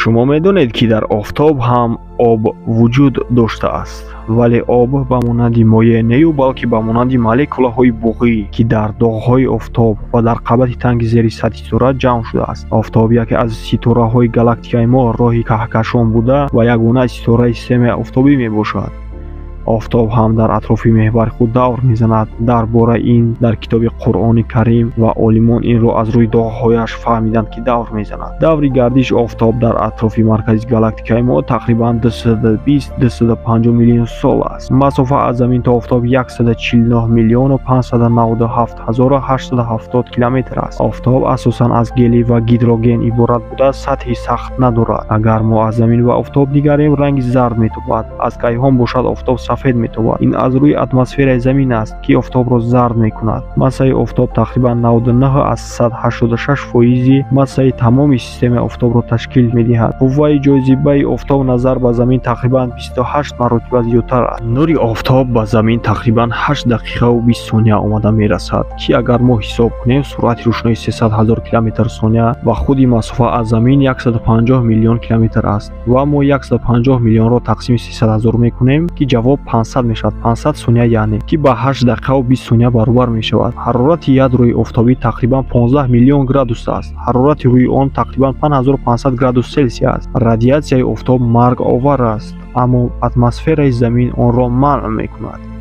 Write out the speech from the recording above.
Шумо медонед, ки дар офтоб ҳам об вуҷуд доштааст, вале об ба монанди моеъ нею, балки ба монанди молекулаҳои буғӣ, ки дар доғҳои офтоб ва дар қабати танги зери сатҳи ситора ҷамъ шудааст. Офтоб яке аз ситораҳои галактикаи мо, роҳи каҳкашон буда ва ягона ситораи системаи офтобӣ мебошад. Офтоб ҳам дар атрофи меҳвари худ давр мезанад. Дар бораи ин дар китоби Қуръони Карим ва олимон инро аз рӯи доғҳояш фаҳмиданд, ки давр мезанад. Даври гардиши офтоб дар атрофи маркази галактикаи мо тақрибан 220-250 миллион сол аст. Масофа аз Замин то офтоб 149 миллиону 597 ҳазору 870 километр аст. Офтоб асосан аз гелий ва гидроген иборат буда, сатҳи сахт надорад. Агар мо аз Замин ба офтоб нигарем, ранги зард метобад, аз кайҳон бошад, офтоб сафед метобад. Ин аз рӯи атмосфераи Замин аст, ки офтобро зард мекунад. Массаи офтоб тақрибан 99,86 фоизи массаи тамоми системаи офтобро ташкил медиҳад. Қувваи ҷозибаи офтоб назар ба Замин тақрибан 28 маротиба зиёдтар аст. Нури офтоб ба Замин тақрибан 8 дақиқаву 20 сония омада мерасад, ки агар мо ҳисоб кунем, суръати рӯшноӣ 300 ҳазор километр сония ва худи масофа аз Замин 150 миллион километр аст ва мо 150 миллионро тақсими 300 ҳазор мекунем, ки ҷавоб 500 мешавад. 500 сония, яъне ки ба 8 дақиқаву 20 сония баробар мешавад. Ҳарорати ядрои офтобӣ тақрибан 15 миллион градус аст. Ҳарорати рӯи он тақрибан 5500 градус Селсия аст. Радиатсияи офтоб марговар аст, аммо атмосфераи Замин онро манъ мекунад.